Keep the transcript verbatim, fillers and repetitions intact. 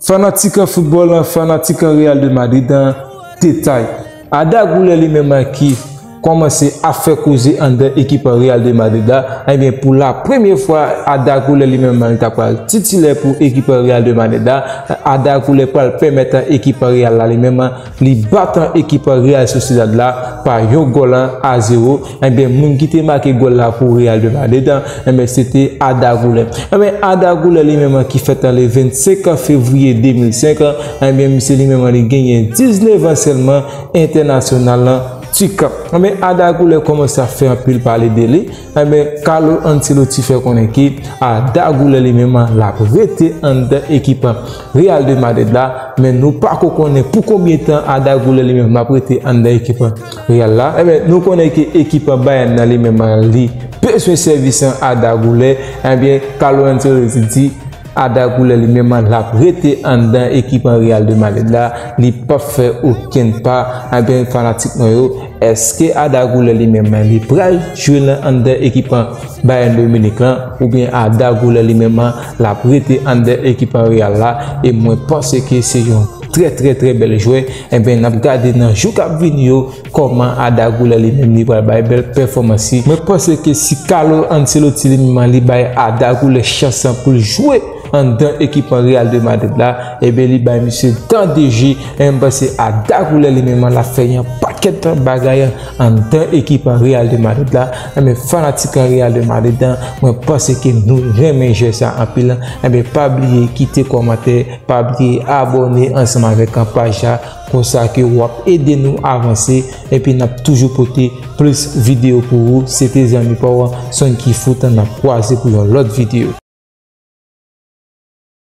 Fanatik foutbòl, fanatik Real de Madrid, detay. Arda Güler li menm ki kòmanse ap fè koze anndan ekip Real de Madrid la, ebyen, pou la premye fwa, Arda Güler li menm li ta pral titilè pou ekip Real de Madrid la. Arda Güler pral pèmèt ekip Real la li menm li bat ekip Real Sociedad la pa yon gòl a zewo. Ebyen, moun ki te make gòl la pou Real de Madrid, ebyen, se te Arda Güler. Ebyen, Arda Güler li menm ki fèt le vennsenk fevriye de mil senk, ebyen, misye li menm li genyen diznèf an sèlman, entènasyonal lan tik. Ebyen, Arda Güler kòmanse ap fè anpil pale de li. Ebyen, Carlo Ancelotti fè konnen ke Arda Güler li menm l ap rete anndan ekip Real de Madrid la, men nou pako konnen pou konbyen tan Arda Güler li menm l ap rete anndan ekip Real la. Ebyen, nou konnen ke ekip Bayern nan li menm li bezwen sèvis Arda Güler. Ebyen, Carlo Ancelotti di Arda Güler li menm l ap rete anndan ekip Real de Madrid la, li p ap fè okenn pa. Ebyen, fanatik mwen yo, èske Arda Güler li menm li pral jwe nan anndan ekip Bayern de Munich lan, oubyen Arda Güler li menm l ap rete anndan ekip Real la? E mwen panse ke se yon trè, trè, trè bèl jwè. Ebyen, n ap gade nan jou k ap vini yo kòman Arda Güler li menm li pral bay bèl pèfòmans li. Mwen panse ke si Carlo Ancelotti li menm li bay Arda Güler chans pou l jwe anndan ekip Real de Madrid la, ebyen, li bay misye dan de je. E m panse Arda Güler li menm l ap fè yon pakèt bagay anndan ekip Real de Madrid la. Ebyen, fanatik Real de Madrid, mwen panse ke nou renmen jwè sa anpil. Ebyen, pa bliye kite kòmantè, pa bliye abòne ansanm avèk paj la, konsa ke w ap ede nou avanse, epi n ap toujou pote plis videyo pou ou. Se te zanmi pa w, Sonky Foot, n ap kwaze pou yon lòt videyo.